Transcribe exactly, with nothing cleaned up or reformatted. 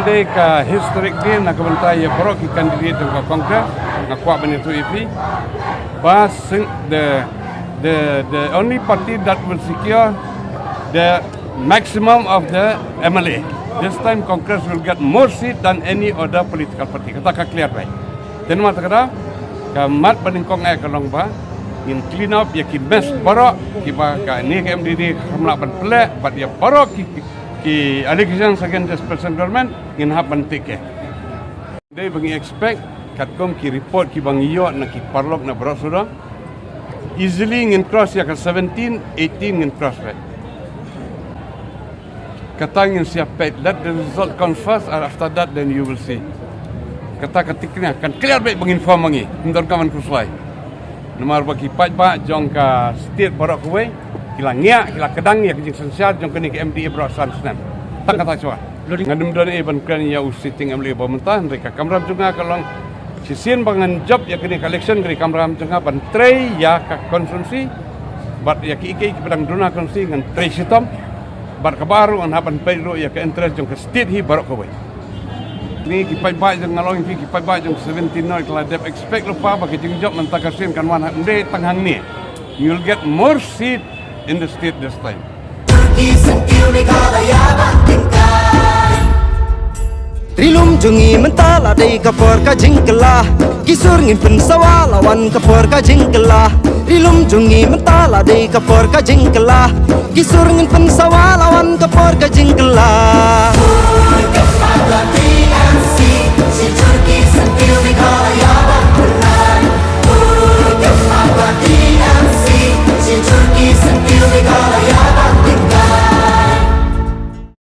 Ka historic day na ka bynta ïa baroh ki candidate jong ka Congress, nga kwah ban ïathuh ïa phi ba sing the the the only party that will secure the maximum of the M L A. This time Congress will get more seat than any other political party. Kata ka clear beit. Te namar kata ka mat ba nyngkong eh ka long ba ngin clean up ïa ki mess baroh kiba kane ka M D D kam lah ban pynleh bad ïa baroh ki ki allegations against the present government ngin hap ban take care. Dei ba ngi expect katkum ki report kiba ngi ïoh na ki paralok na baroh suda. Easily ngin cross ïa ka seventeen, eighteen ngin cross beit. Kata ngin sa ïa peit, let the result come first and after that then you will see. Kata ka thikna kan clear beit ba ngin form ma ngi. Ym don kam ban khuslai. Namar ba ki paidbah jong ka state baroh kawei ki la ngiah, ki la kdang ïa ka jingsynshar jong kane ka M D A baroh san snem. Tang kata shuwa. Ngan ym don ei ban kren ïa u sitting M L A ba mynta, hynrei ka kamram jong nga ka long shisien ba ngan jop ïa kane ka election, ka dei kamram jong nga ban trei ïa ka constituency bad ïa kiei kiei kiba dang duna constituency ngan trei shitom. Bad kaba ar ruh ngan hap ban peit ruh ïa ka interest jong ka state hi baroh kawei. Ni ki paidbah jong nga long, ki paidbah jong seventeen North ki la dep expect lypa ba ka jingjop mynta ka sien kan wan ha, ym dei tang hangne. You'll get more seat in the state this time. Ri lum jong ngi mynta la dei ka por ka jingkylla. Ki sur ngin pynsawa la wan ka por ka jingkylla. Ri lum jong ngi mynta la dei ka por ka jingkylla. Ki sur ngin pynsawa la wan ka por ka jingkylla.